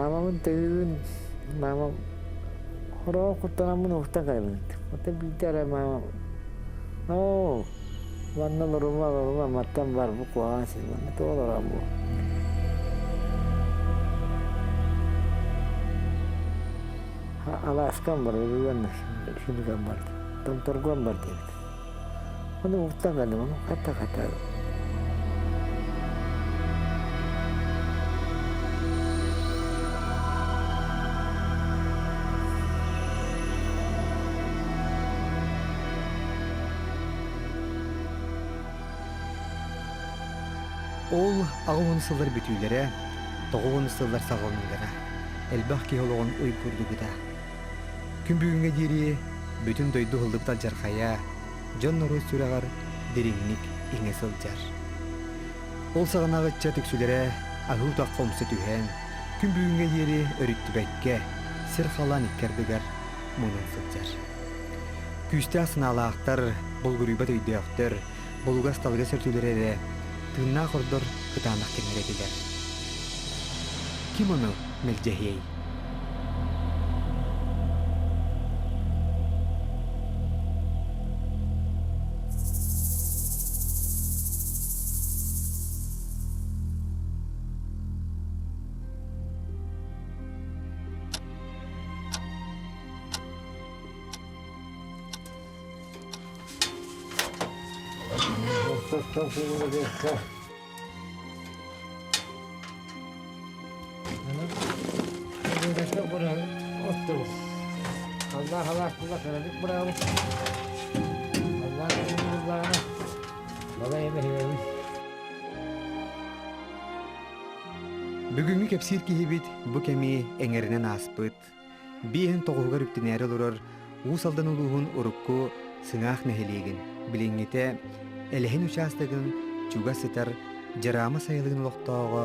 Маамабын төһүүбүн, маамам хороҕо куттанаммын уһуктан кэлэбин. Оттон биирдэ эрэ маамам оо, манна олорума, олорума, мантан бар, бу куһаҕан сир, манна тоҕо олороҕун бу? Алааскам бар, өлүгэн сүнүгэн бар, томторгон бар диэбит. Ону уһуктан кэллим, ону хата-хата Ол 80 сыллар бүтүүлэрэ, 90 сыллар саҕаланыылара элбэх киһи олоҕун уйгуурдубута. Күн бүгүҥҥэ диэри бүтүн дойду ыһыллыбыт алдьархайа, дьон-норуот сүрэҕэр дириҥник иҥэ сылдьар. Ол саҕанааҕы ыччат үксүлэрэ аһыы утахха умса түһэн, күн бүгүҥҥэ диэри өрүттүбэккэ, сир халаан икки ардыгар мунан сылдьар. Күүстээх санаалаахтар, булгуруйбат өйдөөхтөр, булугас талыгас өртүлэрэ эрэ тыыннаах ордор кытаанах кэмнэр этилэр. Ким ону мэлдьэһиэй? Бүгүҥҥү кэпсиир киһибит бу кэми эҥэринэн ааспыт, биэһин тоҕуһугар үктэнээри олорор Уус Алдан улууһун урукку Сыҥаах нэһилиэгин, билиҥҥитэ Элэһин учаастагын чугас сытар Дьараама сайылыгын олохтооҕо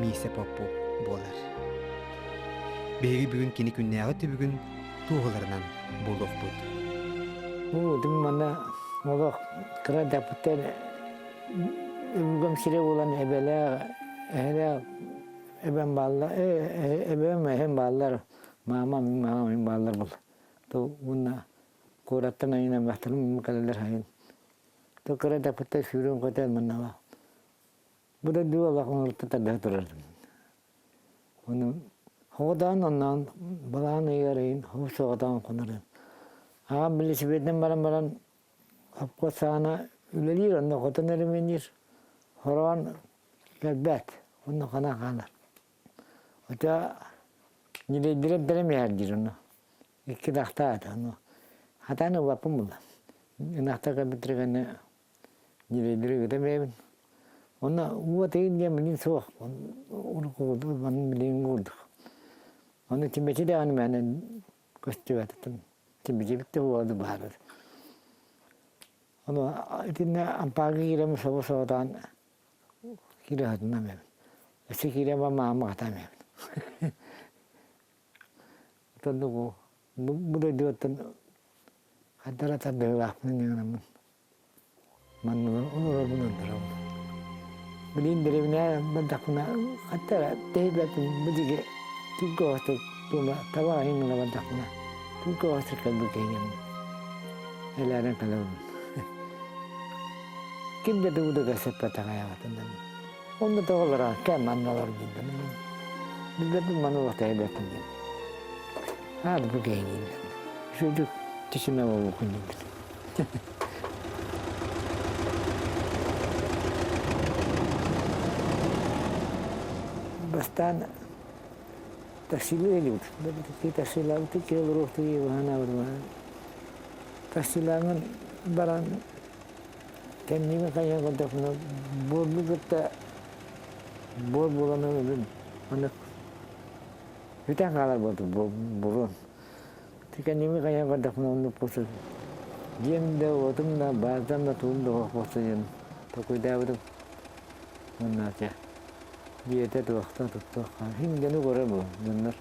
Миисэ Попов буолар. Биһиги бүгүн кини күннээҕи түбүгүн туоһуларынан буолуохпут. Уу, манна олох кыра даппыттан өбүгэм сирэ буолан эбэлээх, эһэлээх эбэм бааллар, эбэм, эһэм бааллар, маамам, маамам бааллар был. То уонна куораттан айын эмээхтэрим кэлэллэр айын. То кыра даппыттан сүүрэн көтөн маннаба. Бу да дуу олох оҥорто тарда турардым. Ону хоҕотоон онноон балаҕан ыйыгар ыйын хобус соҕотоон хонорум. Аҕам билисибиэтинэн баран баран хопко саана үлэлиир, онно хотон өрөмүөннүүр. Хороон кэлбэт, онно хана хаалар. Ото ньирэйдэрэ бэрэмиһэр диир ону. Икки ынахтаах этэ ону. Хатаан ылбаппын буолла. Ынахтар кэлбиттэрэ кэннэ ньирэйдэри ыыта бэйэбин. Онно уот ыйын диэн билигин суох. Урукку манна билигин курдук. Ону тимэчи даҕаны мээнэ көстүбэт. Тимэчибит да буолла баара. Ону итиннэ ампаарга киирэммин собо соҕотоон киирэ сытынам эбит. Өссө киирэн баран маама хатаам эбит. Оттон бу бу дойдугаттан хайдара тардыһыылаахпын гынаммын манна олорорбун ордоробун. Билигин дэриэбинэ бардахпына хатта эрэ тэһийбэппин бу диэки түҥ оҕустук туома таба айан гына бардахпына түҥ оҕустук кэлбит киһигин элээрэн кэлэбин. Ким да тугу да кэпсэппэтэҕэ аҕатынан. Онно тоҕолоро кэм манна олор дииллэр. Билбэппин маны олох тэһийбэппин диэн. Аа бу киһи дииллэр. Үчүгэйдик тишина буолбуккун дииллэр. Бастаан таксилыы илибит. Таксилаабыт киһи олоруохтуй баһанаабыт Таксилааҥҥын баран кэннибин хайыһан көрдөхпүнэ буорбу кытта буор буолан ылабын маннык бүтэн хаалар буолтум буруон кэннибин хайыһан көрдөхпүнэ оннук буолсун дьиэм да уотум да баазам да тугум да суох буолсун диэн толкуйдаабытым уонна чэ дьиэтэ туохтан туттуохха иһин дьону көрөр буолан дьоннор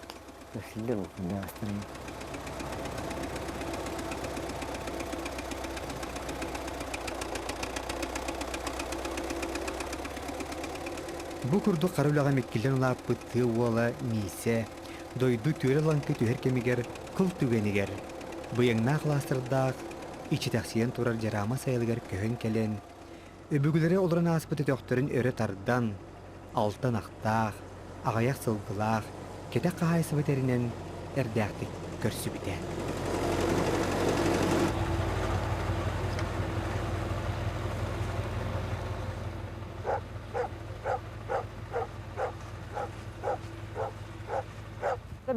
кэпсииллэр буолкундаҕастарын Бу курдук хара үлэҕэ миккиллэн улааппыт тыа уола Миисэ дойду түөрэ-лаҥкы түһэр кэмигэр кыл түгэнигэр быйаҥнаах лаастардаах иччитэхсийэн турар дьараама сайылыгар көһөн кэлэн, өбүгэлэрэ олорон ааспыт өтөхтөрүн өрө тардан, алтан ахтаах, аҕыйах сылгылаах, кэтэх хаһаайыстыба тэринэн эрдээхтик көрсүбүтэ.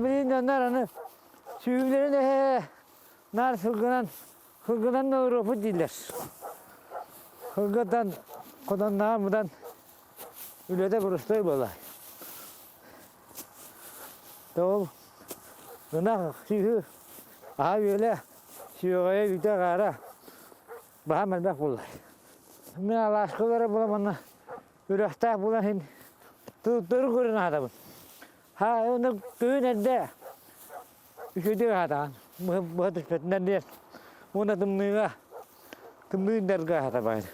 Билин дьоннор аны сүүрүлэрин эһэ наар сылгынан сылгынан норуопут дииллэр. Сылгыттан хотоннааҕын быдан үлэтэ боростуой буолар. Ол ынах сүөһү аһа-үөлэ, сүөҕэйэ үүтэ-хаара баһаам элбэх буолар. Мин алааскалара була манна үрэхтээх буолан иһин тылтыры көрөн аһатабын. Ха, оны күн эрдэ үчүгэйдик аһатаҕын. Быһа түспэтинэн диэн. Уонна тымныыга тымныы үрдэргэ аһатабын.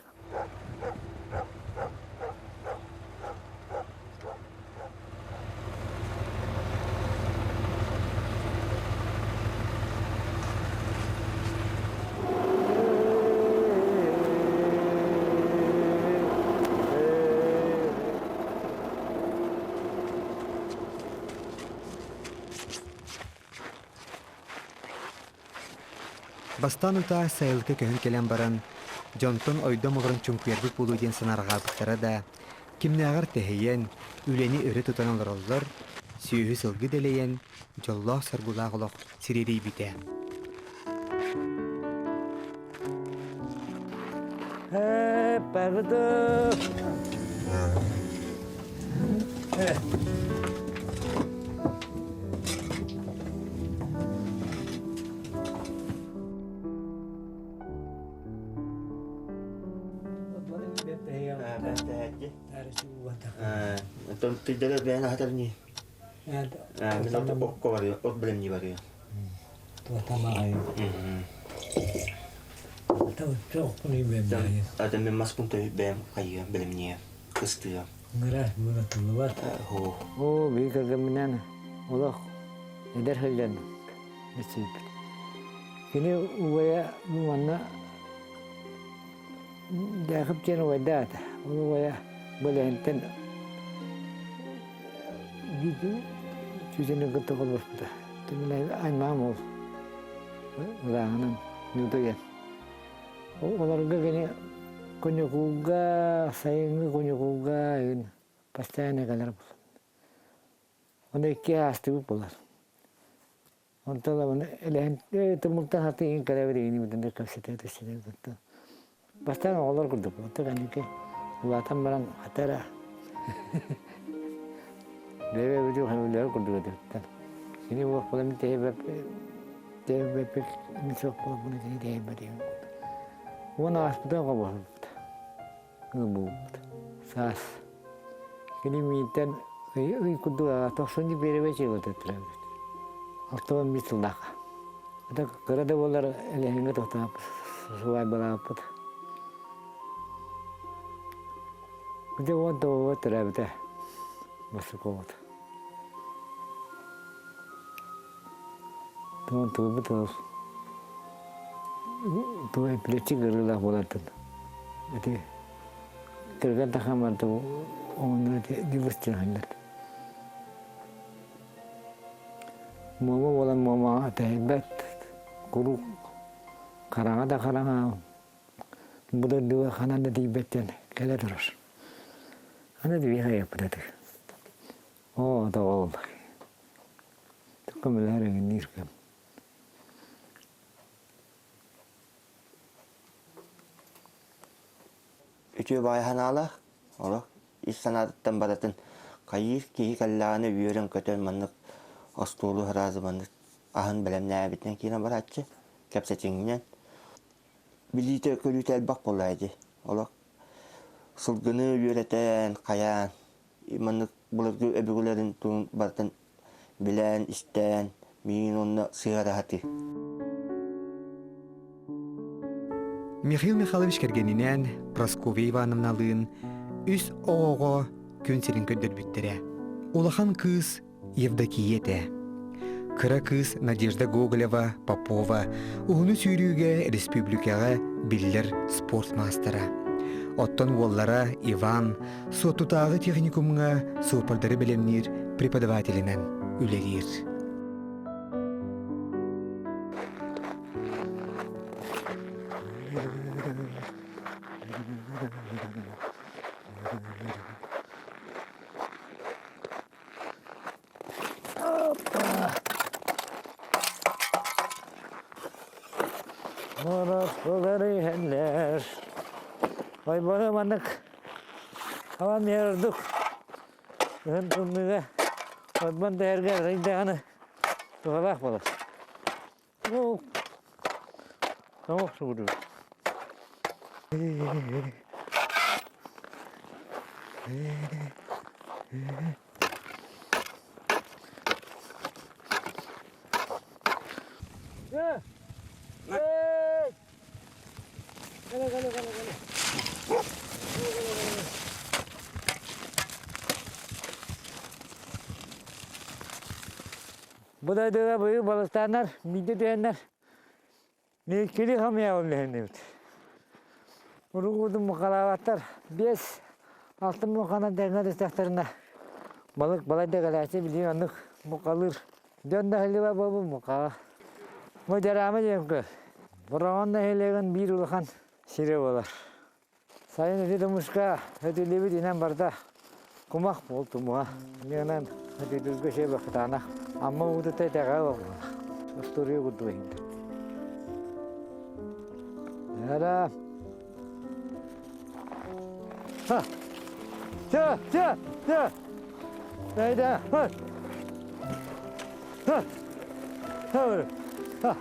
Бастаан утаа сайылыкка көһөн кэлэн баран, дьонтон ойдом олорон чуҥкуйарбыт буолуо диэн санаарҕаабыттара да, кимнээҕэр тэһийэн, үлэни өрө тутан олороллор, сүөһү-сылгы дэлэйэн, дьоллоох-соргулаах олох сириэдийбитэ. Оттон тыйдара бэйэн аһатар ини. Мин окко барыа, от бэлэмнии барыа. Ата мен маспын бэйэм хайыа бэлэмниэ, кыстыа. Оо, биир кэргэмминэн олох эдэр сылдьан билсибиппит. Кини убайа манна Дээхип диэн убайдаах этэ. Ол убайа бэлэһинтэн Чүчэни кытта холбоспута. Мин аймаҕым ол ырааҕынан Ньута диэн. Олорго кини коньякулга, сайыҥҥы коньякулга постоянно кэлэр буолан. Ону икки аастыбыт буолар. Онтон ылабын элэһин тыммылтан хатыйын кэлэбит игини кэпсэтэ кэпсэтэ кытта. Бастаан оҕолор курдук буолта кэнники улаатан баран хата эрэ бэйэ-бэйэбитин хэмилэр курдук этибиттэр. Кини буох буолан тэйбэппит мин суох буолбуна кини тэйбэт диэн курдук. Уон ааспытын хобоһубут ылбыппыт. Саас. Кини миинтэн ый курдук аҕа тохсунньу биэрэбэ чыылатыттарабыт. 61 сыллаахха. Это кыра да буоллар элэһиҥҥэ тохтооппут, субайбалаабыппыт. Дьэ уон тоҕуга төрөөбүтэ Васюковут. Туон туйбут туой плечик ырыылаах буолартын. Ити кырган тахамарты оҥоннор ити дивыстыахыннар. Муома буолан муомаҕа тэһийбэт, куруук хараҥа да хараҥа, бу дойдуга ханан да тиийбэт диэн кэлэ турар. Аны биһиэхэ ыйыппыт этик. Оо, тоҕо Көмөлөһөр эҥинниир кэм. Үтүө баай санаалаах, олох ис санаатыттан барытын хайыыр киһи кэллэҕинэ үөрэн-көтөн маннык остуолу сразу маннык аһын бэлэмнээбитинэн киирэн барааччы, кэпсэтиҥнэн. Билиитэ-көрүүтэ элбэх буоллаа дии. Олох сылгыны үөрэтэн, хайаан, маннык былыргы өбүгэлэрин туһун барытын билэн, истэн, миигин уонна сыһыараһатыы. Михаил Михайлович кэргэнинээн Прасковья Ивановналыын үс оҕоҕо күн сирин көрдөрбүттэрэ. Улахан кыыс Евдокия этэ. Кыра кыыс Надежда Гоголева Попова уһуну сүүрүүгэ республикаҕа биллэр спорт маастара. Оттон уоллара Иван Суоттутааҕы техникумҥа суоппардары бэлэмниир преподавателинэн үлэлиир. Морокколар иһэллэр. Ойбону маннык Аван ордук ыһын тымныыга ойбон тэһэргэ арыйдаҕына туһалаах буолар. Ну, тоҥох сугудуу. Бу дойдуга быйыл балыктааннар, миидэ түһэннэр Мииккили хамыйабын лэһиннибит. Уруккутун мухалаабаттар. 5-6 муханан тэҥҥэ түстэхтэринэ балык балайда кэлээччи билигин оннук мухалыыр. Дьон да иһиллибэт буолбут мухаҕа. Бу Дьараама диэн көр. Бороҕон нэһилиэгин биир улахан сирэ буолар. Сайын ити тумуска өтүллүбүт инэн барда кумах буол тумуһа. Иннинэн өтүлүргэ сиэбэ кытаанах. Амма уутута итэҕэ буолла. Устуруйа курдук иһинде. Эра. Ха! Ча, ча, ча! Найда, ха! Ха! Ха! Ха!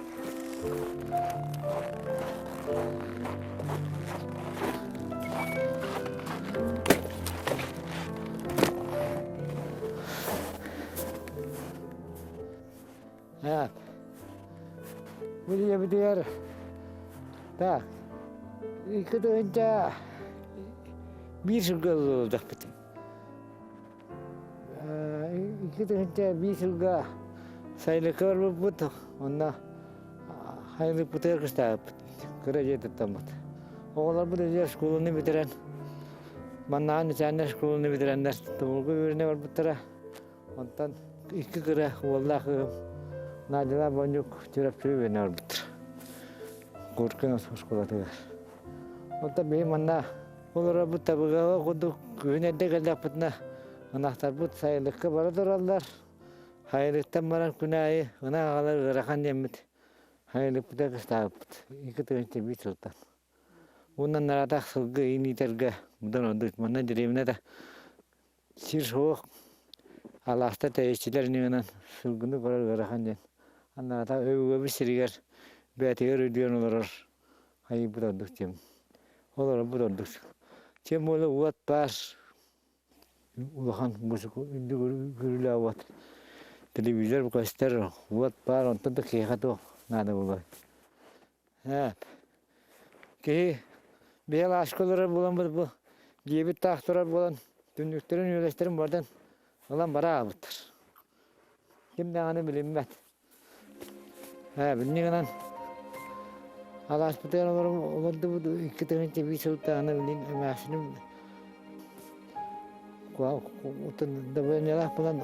Evet. Bu diğer так икки биир сылга ылылдахпыт. 2001 сылга сайылыкка барбыппыт, онно сайылыкпытыгар кыстаабыппыт, кыра дьиэ туттаммыт. Оҕолорбут дьэ школаны бүтэрэн, маннааҕы начальнай школаны бүтэрэннэр Тумулга үөрэнэ барбыттара. Онтон икки кыра уоллаах кыыһым Надялаах Бонньук Чурапчыга үөрэнэ барбыттар. Куркин оскуолатыгар. Онтон биһи манна олоробут табыгаҕа курдук күһүн эрдэ кэллэхпитинэ ынахтарбыт сайылыкка бара тураллар. Сайылыктан баран күн аайы ынах аҕалар ыарахан диэммит сайылыкпытыгар кыстаабыппыт. 2 тыһыынча сылтан. Уонна нараатах сылгы иин иитэргэ мудан ордук. Манна дэриэбинэ да сир суох алаастар тэйиччилэр иннинэн сылгыны көрөр ыарахан диэн. Анаата өбүгэбит сиригэр бэйэтигэр үрдүөн олорор айыыбыт ордук диэн. Олоробут ордук. Тем более уот баар улахан үрдүк күрүлээх уот. Телевизор көстөр, уот баар, онтон да киһиэхэ туох наада буолуой. Киһи биһи алааска олорор буоламмыт бу дьиэбит таах турар буолан түннүктэрин үөлэстэрин барытын ылан бара аҕалбыттар. Ким даҕаны билиммэт. Билинни гынан алааспытыгар олордубут 2 тыһыынча сылтаҕына билин эмээхсиним давлениелаах буолан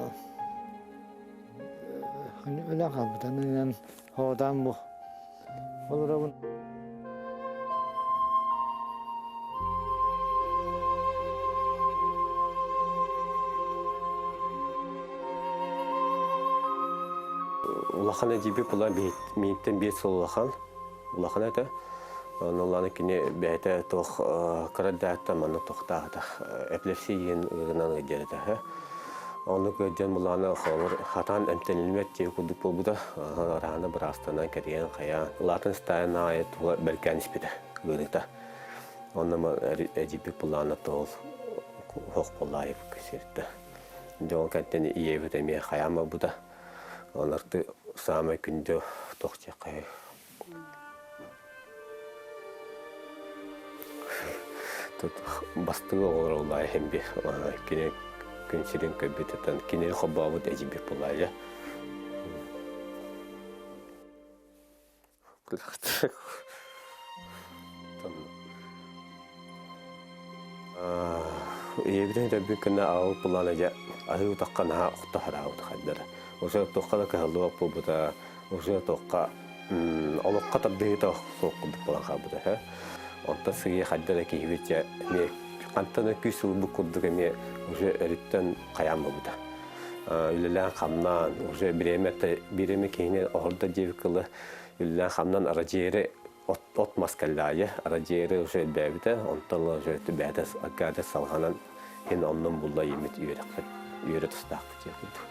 өлөн хаалбыт. Анынан хоотоон бу олоробун. Улахан эдьиийбит була мииттэн биир сыл улахан, улахан этэ. Онно кини бэйэтэ туох кыра эрдэҕиттэн манна тохтоотох эпилепсия диэн ыарыынан ыалдьар этэ. Оннук ыалдьан булаана холобур хатаан эмтэнилмэт диэ курдук буолбута. Араана быраастанан кэрийэн хайаан улаатан истэҕин аайы тула бэркээн испитэ ыарыыта. Онно эдьиийбит булаана тоол уһох буоллаайып сиртэ. Дьон кэнтэн ийэбит эмиэ хайаан барбыта. Онарты саамай күндү туох диэххэ Тут бастыҥ оҕолор улаай иһин кини күн сирин көрбүтүттэн кинини холбообут эдьиийбит буолаайа. Ийэбитин төрбүт гына аҕабыт булаан дьэ аһыы утахха наһаа охто хараабыт хайдара. Уже туохха да кыһаллыбат буолбута, уже туохха олоххо тардыһыыта суох курдук буолан хаалбыта үһү. Онтон сыыйа хайда да киһибит дьэ эмиэ хантан да күүс ылбыт курдук эмиэ уже өрүттэн хайаан буолбута. Үлэлээн-хамнаан уже бириэмэ бириэмэ киһини оһордо диэбит кылы үлэлээн-хамнаан арадьиэри от, от мас кэллээйэ арадьиэри уже элбээбитэ онтон уже бэйэтэ аккаата салҕанан һин оннун булла иимит үөрэхпит үөрэ тустаахпыт диэн курдук.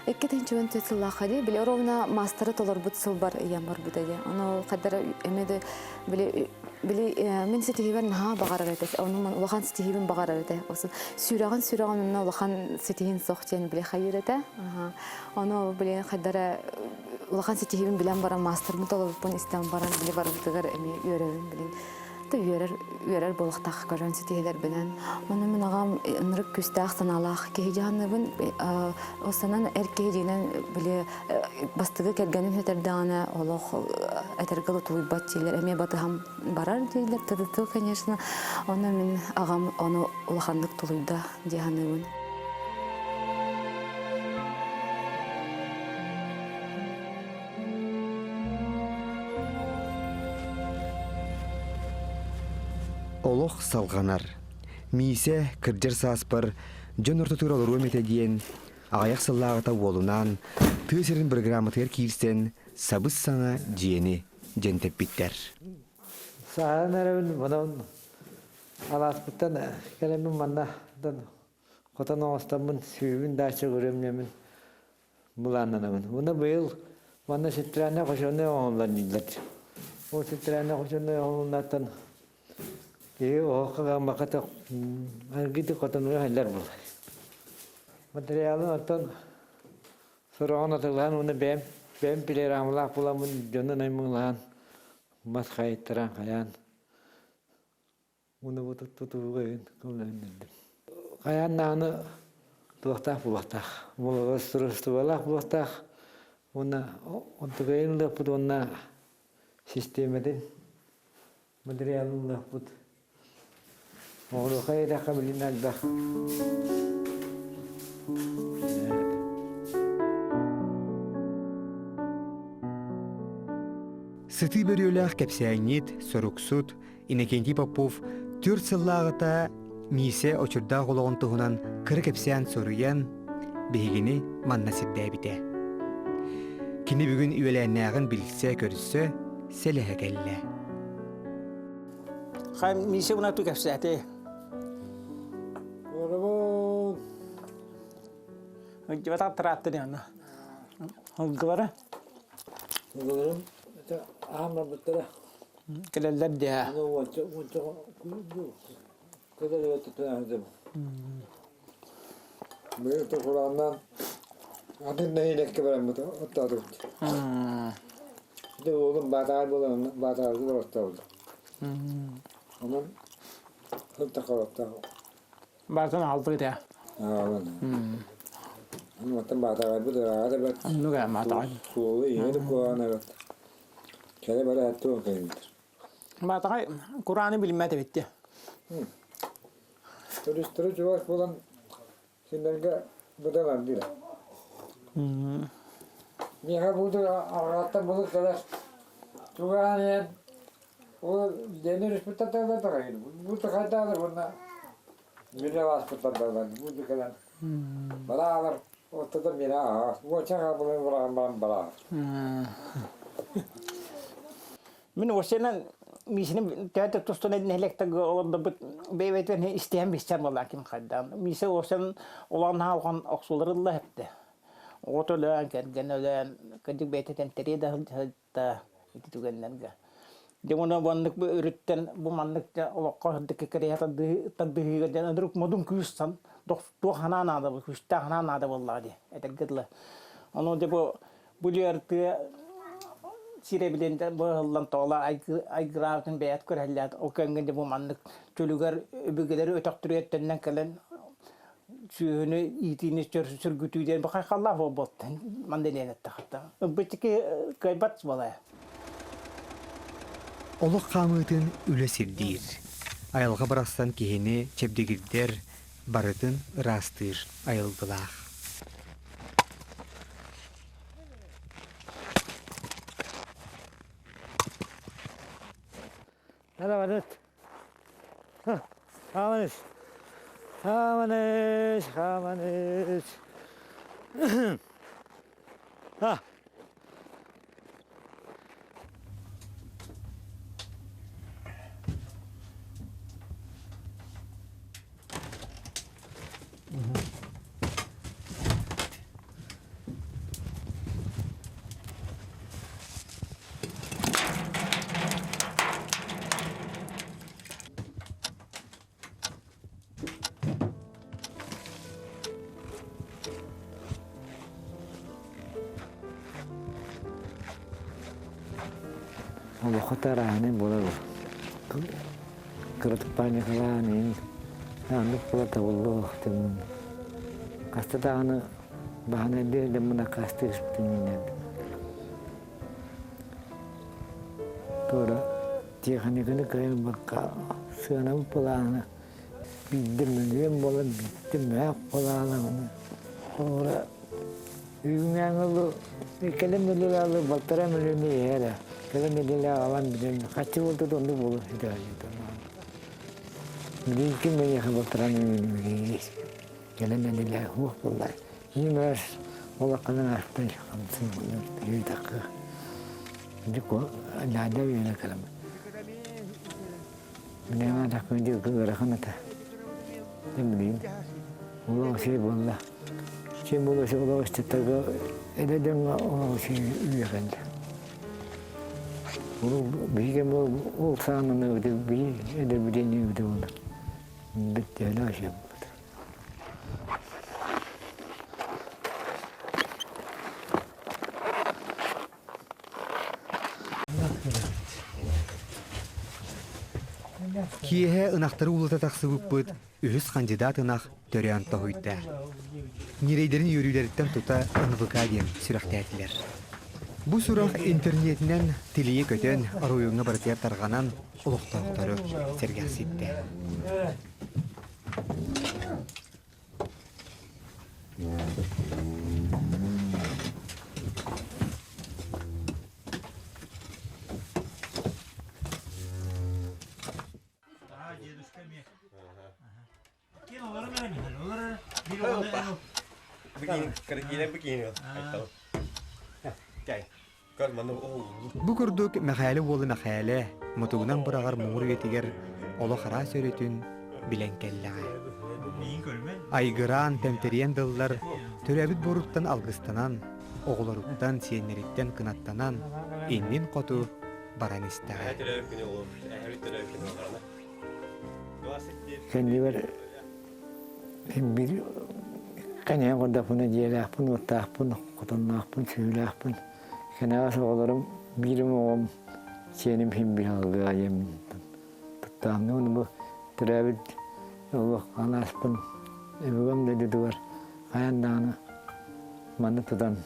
2014 сыллаахха дии били ровно маастары толорбут сылбар ийэм барбыта дии. Ону хайдара эмиэ да били били мин ситиһиибэр наһаа баҕарар этэ. Ону улахан ситиһиибин баҕарар этэ. Осын сүрэҕин сүрэҕин онно улахан ситиһин сох диэн били хайыыр этэ. Ону били хайдара улахан ситиһиибин билэн баран маастарбын толорбуппун истэн баран били барыбытыгар эмиэ үөрэбин билин үөрэр үөрэр буолуохтаах көрөн ситиһилэрбинэн. Ону мин аҕам ынырык күүстээх санаалаах киһи дьаһаныбын. Ол эр киһи дьиҥинэн били бастакы кэргэнин сүтэрдэҕинэ олох этэргэ дылы тулуйбат дииллэр. Эмиэ батыһан барар дииллэр. Тыты конечно. Ону мин аҕам ону улаханнык тулуйда дии саныыбын. Олох салҕанар. Миисэ кырдьар сааспар дьон ортотугар олоруом этэ диэн аҕыйах сыллааҕыта уолунаан тыа сирин бырагырааматыгар киирсэн сабыс-саҥа дьиэни дьэнтэппиттэр. Сааһын эрэбин онон алааспыттан кэлэммин манна хотон оҥостоммун сүүбүн даача көрүөм былааннанабын. Уонна быйыл манна центральнай хочонной оҥоһуллан дииллэр. Ол центральнай хочонной оҥоһулуннартан киһи оһоххо гаммакка аргыты хотонуга иһэллэр буолар. Материалын оттон сороҕун атылаан уонна бэйэм бэйэм пилорамалаах буоламмын дьону наймылаан мас хайыттаран хайаан Уонна бу тутууга көмөлөһүннэрдим. Хайаан даҕаны туохтаах буолуохтаах, благоустройстволаах буолуохтаах уонна онтукайын ылыахпыт уонна систиэмэтин материалын ылыахпыт. Оҕуруоха этэххэ билин элбэх. Сытыы бөрүөлээх кэпсээнньит, суруксут, Иннокентий Попов түөрт сыллааҕыта Миисэ очурдаах олоҕун туһунан кыра кэпсээн суруйан, биһигини манна сирдээбитэ. Кини бүгүн үөлээннээҕин билсэ-көрсө, сэлэһэ кэллэ. Хай Миисэ унату кэпсээтэ. Оробун. Дьыбатах тырааттын яна. Ылгылара. Ылгыларым это аам барбыттара. Кэлэллэр диэ. Быйыл курааннаан атын нэһилиэккэ бараммыт оттоотубут. Дьэ уолум баатаҕай буолан баатаҕайга бараттаабыт. Онон сыл оттоох. Баатан аалбыт этэ. Аалан. Оттон баатаҕайбыт ырааҕа да бэрт. Оннук ээ баатаҕай. Суолу иһэ да куһаҕана бэрт. Кэлэ бара туох кэлбит. Баатаҕай курааны билиммэт эбит дии. Туристары чугас буолан синнэргэ быдан ардыыр. Миэхэ буду арҕааттан былыр кэлэр чугаһаан иһэн ол дьиэни өрүспүттэр тахайын. Бу хайдаалар уонна мире ааспыттар бу кэлэн бараалар Ортото миэрэ аһаҕас. Уоча хаабылын быраҕан баран бараҕас. Мин уосенан миисини төһө тустан нэһилиэктэргэ олордорбут бэйбэтин истиһэн билсэн буолла ким хайдаан. Миисэ уосен улахан хаалхан охсулар ылла эптэ. Оҕото өлөөн, кэргэн өлөөн, кырдьык бэйэтэ тэнтэрии да сылдьыста ити түгэннэргэ. Дьэ уонна маннык бу өрүттэн бу маннык дьэ олоххо сырдыкка кэриэһэ тардыһыыга дьэ ынырык модун күүс сан туох санаа наада күүстээх санаа наада буоллаҕа дии этэргэ дылы. Ону дьэ бу бу тыа сирэ билин быһыллан тоҕола айгыраабытын бэйэт көрөллөөт ол кэмҥэ дьэ бу маннык чөлүгэр өбүгэлэри өтөхтөрүгэр төннөн кэлэн. Сүөһүнү иитиини сөргүтүү диэн бахайхаллаах буолбут манна эттэххэ. Ылбыччыки кыайбат буолаа. Олох хаамыытын үлэ сирдиир. Айылҕа барахсан киһини чэбдигирдэр, барытын ыраастыыр айылгылаах. Хааманыт. Хааманыш. Хааманыш, хааманыш. Ha. Олоххо тарааһынай буолар кыратык паникалаан иһин оннук буола табыллыах хаста даҕаны баһанайдыы дьоммун аккаастыы түспүтүм иҥнэрдим. Туора тиэхиньикэни кыайан ылбакка сыанабыт былаана биирдэ мөлүйүөн буолар, биирдэ мөһөөх былаана. Холобура, үүҥээҥи кэлин мөлүйүөн балтараа мөлүйүөнү иһэр ээ. Кэлин нэдиэлэ аҕалан бүтэн хаччы буолта да оннук буолуо Билигин ким миэхэ балтараа мөлүйүөнү билигин Кэлэн нэдиэлэ уох буолла. Иимэр улаханын ааспын хамсын ыйдахха. Наада үөнэ кэлем. Билигин атахпын дьылгы ыарахан ата. Билигин олох үчүгэй буолла. Чем буолуо олох ыччаттарга эдэр дьоҥҥо олох үчүгэй үйэ кэллэ. Ол биһиги ол саҕана биһи эдэр билиэнньи эбитэ буолла. Бүттүһүнэ үчүгэй буолбут. Киэһэ ынахтары уулата тахсыбыппыт, үһүс хандьыдаат ынах төрөөн тоһуйда. Ньирэйдэрин үөрүүлэриттэн тута НВК диэн сүрэхтээтилэр. Бу сурах интернетинэн тилийэ көтөн, оройуоҥҥа барытыгар тарҕанан, олохтоохтору сэргэхситтэ. Бу курдук Мэхээлэ уола Мэхээлэ мутугунан быраҕар муҥур үйэтигэр олох араас өрүтүн билэн кэллэҕэ. Айгыраан, тэмтэрийэн да ыллар, төрөөбүт буоруттан алгыстанан, оҕолоруттан, сиэннэриттэн кынаттанан, иннин хоту баран истэҕэ. Кэннибэр биир кэнээн көрдөхпүнэ дьиэлээхпин, уоттаахпын, хотонноохпун, сүөһүлээхпин. Кэнэҕэс оҕолорум биирим оҕом сиэним иһин биһалгыа диэн туттааммын бу төрөөбүт олох алааспын өбүгэм дойдутугар хайаан даҕаны манна тутан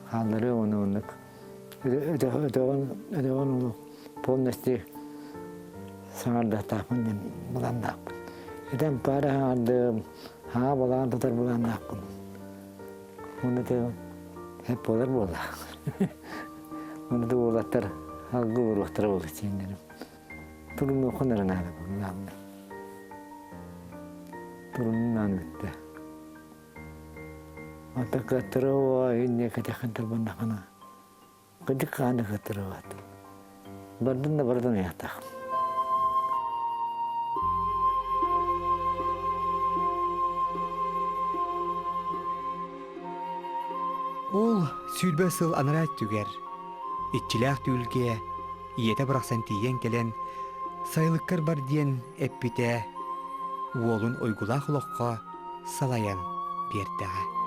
хаалларыам уонна оннук өтөҕүн өтөҕүн олох полностью саҥардыахтаахпын диэн былааннаахпын. Этэн паара саҥардым, хаҥа балаҕан тутар былааннаахпын. Уонна эп буолар буоллаах. Уонна да уолаттар алгы уруохтара буолла сиэннэрим. Турунуоххун эрэ наада буолла. Турунунаан бүттэ. Онтон кыаттара уо инньэ кэтэххин турбаннахына Кырдьык хаан ыһыттарабат. Бардын да бардын ыйаатах. Ол 20 сыл анараа өттүгэр иччилээх түүлгэ ийэтэ барахсан тиийэн кэлэн сайылыккар бар диэн эппитэ уолун уйгулаах олоххо салайан биэрдэҕэ.